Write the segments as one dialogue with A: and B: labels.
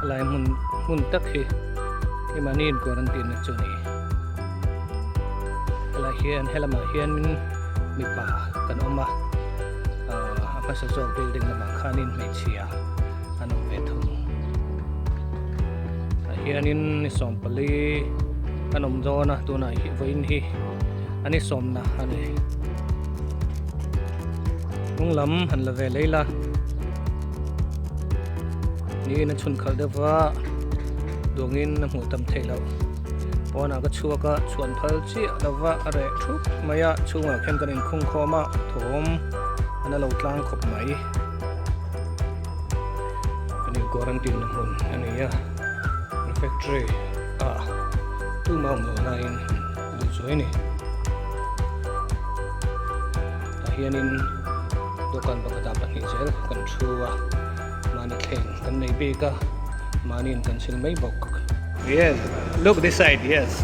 A: Helai hmun hmun tak hi keimahni in quarantine na chu a ni. Helai hian helamah hian mipa kan awm a, ahh a hmasa zawk building lamah khanin hmeichhia an awm ve thung. Tah hianin ni 14 an awm dawn a, tunah hi vawiin hi a ni sawmna a ni. Hnung lam han la ve lei la. Niin a chhun khalh deuh va, duangin a hmuh tam theih loh. Pawnah ka chhuak a, chhuan phal chiah lo va, a reh thup mai a, chhungah khian kan inkhung khawm a, thawm an a lo tlang khawp mai. Kan in quarantine na hmun a ni a, refectory ah tumah awm loh laiin duh chuai a ni. Tah hianin dawhkan pakhatah pahnih zel kan thu a, mahni thleng kan nei bik a, mahniin kan sil mai bawk. Yes, look this side, yes.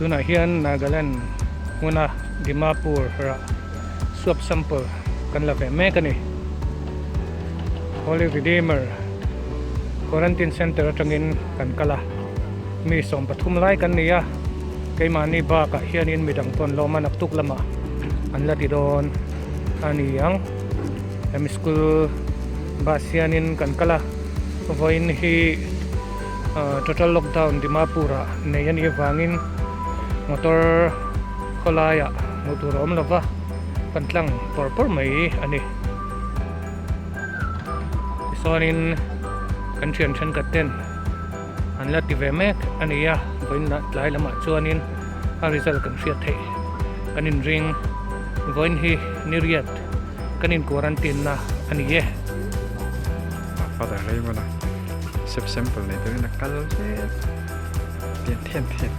A: Tunah hian Nagaland hmuna Dimapur rah swab sample kan la ve mek a ni. Holy Redeemer Quarantine Centre atangin kan kal a, mi 13 lai kan ni a, keimahni bakah hianin midang pawn lawm a naktuk lamah an la ti dawn a ni ang. Hemi school bus hianin kan kal a, vawiin hi total lockdown Dimapur ah nei a nih avangin motor khawlaiah hmuh tur a awm lo va, kan tlang pawr pawr mai a ni. Tichuanin kan thian thenkhat ten an la ti ve mek a ni a, vawiin tlai lamah chuanin a result kan hriat theih kan inring. Vawiin hi ni riat kan in quarantine na a ni e.
B: Father Raymond a sep sample nei turin a kal mek tian thian thian.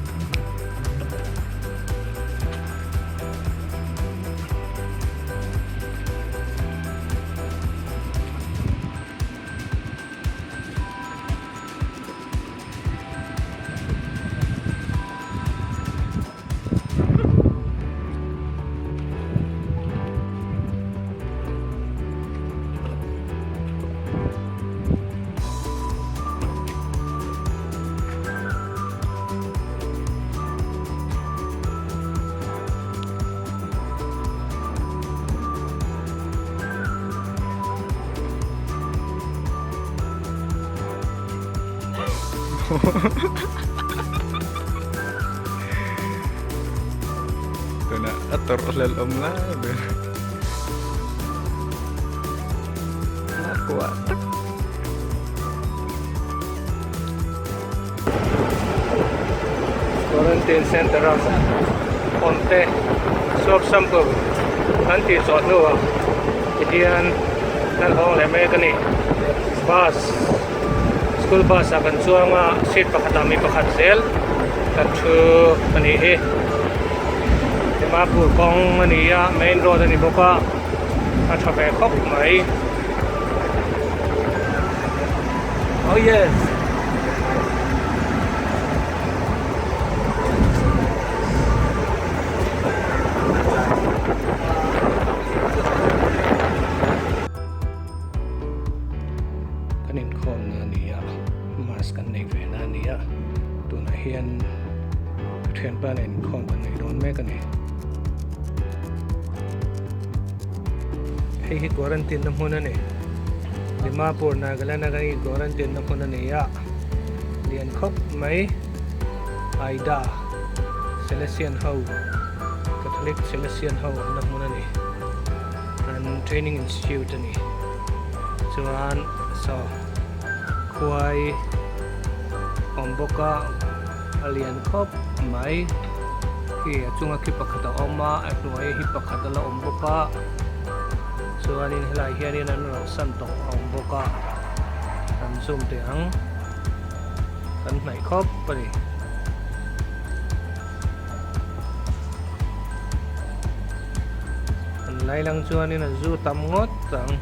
B: Tuna a tawrh hlelh awm lai ber. A kuah tak.
A: Quarantine center a awm te swab sample an tih zawh hnuah tihian kan hawng leh mek a ni. Bus school bus ah kan chuang a seat pakhatah mi pakhat zel kan thu a nih hi. Dimapur kawng a ni a main road a ni bawk a a tha ve khawp mai. Oh yes. Kan inkhawm na a ni a, mask kan nei ve na a ni a, tunah hian ka thianpa nen inkhawm kan nei dawn mek a ni. Hei hi quarantine na hmun a ni. Dimapur Nagaland a kan in quarantine na hmun a ni a, lian khawp mai Aida Salesian ho Catholic Salesian ho awmna hmun a ni. An training institute a ni. Chuan saw khuai awm bawk a a lian khawp mai. Khi a chunga khi pakhat a awm a a hnuai hi pakhat a la awm bawk a chuanin helaiah hianin an rauhsan tawh a awm bawk a kan zoom teh ang kan hnaih khawp a ni. An lai lang chuanin a zu tam ngawt ang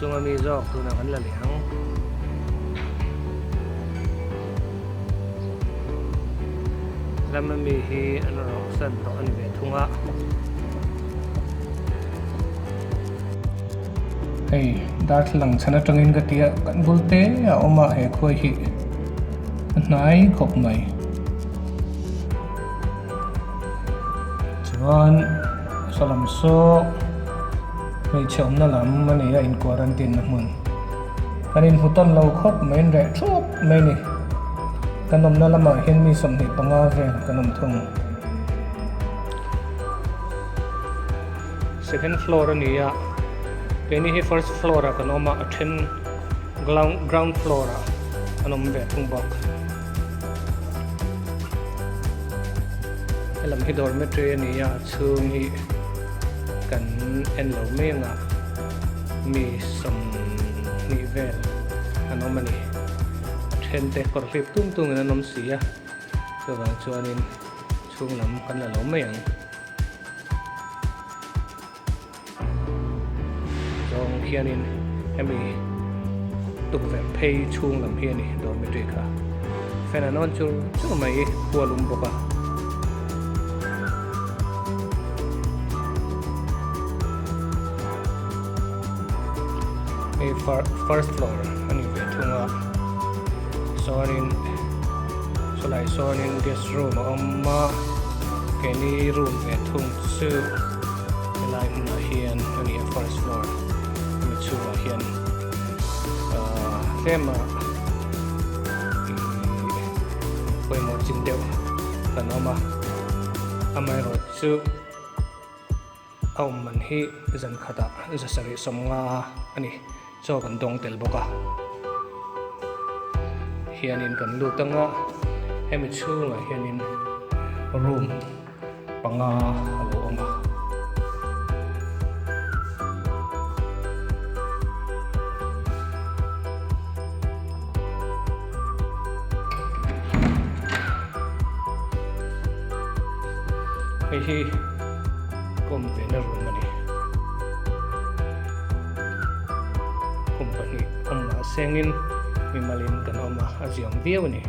A: chunga mi zawk tunah kan la leh ang. Lama mi hi an rawk san tawh a ni ve thung a. Hei darthlalang chhan atangin ka tia kan bul te a awm a he khuai hi a hnai khawp mai. Chuan saw lam saw hmeichhe awmna lam a ni a in quarantine na hmun. Kan inhmu tawn lo khawp mai in reh thup mai a ni. Kan awmna lamah hian mi 25 vel kan awm thung. Second floor a ni a, keini hi first floor ah kan awm a, a then ground floor ah an awm ve thung bawk. Helam hi dormitory a ni a, a chhung hi kan en lo mai ang a, mi 20 vel an awm a ni. A then te kawr hlip tum tum in an awm si a, chuvang chuanin chhung lam kan la lo mai ang. Zawng khianin hemi tukverh phei chhung lam hi a ni dormitory kha fan an on chur chur mai i khua lum bawk a. Hei first floor a ni ve thung a chuanin sawlai sawnin guest room a awm a keini room ve thung chu helai hmunah hian a ni a first floor hemi chhungah hian ahh tlem a ihh pawimawh chin deuh kan awm a amaherawhchu. A awm man hi zan khatah 750 a ni. Chaw kan dawng tel bawk a. Hianin kan lut ang a, hemi chhungah hianin room panga a lo awm a. Hei hi kawm ve na room a ni. Khum pahnih awm mah sengin mimalin kan awm a, a ziam viau a ni.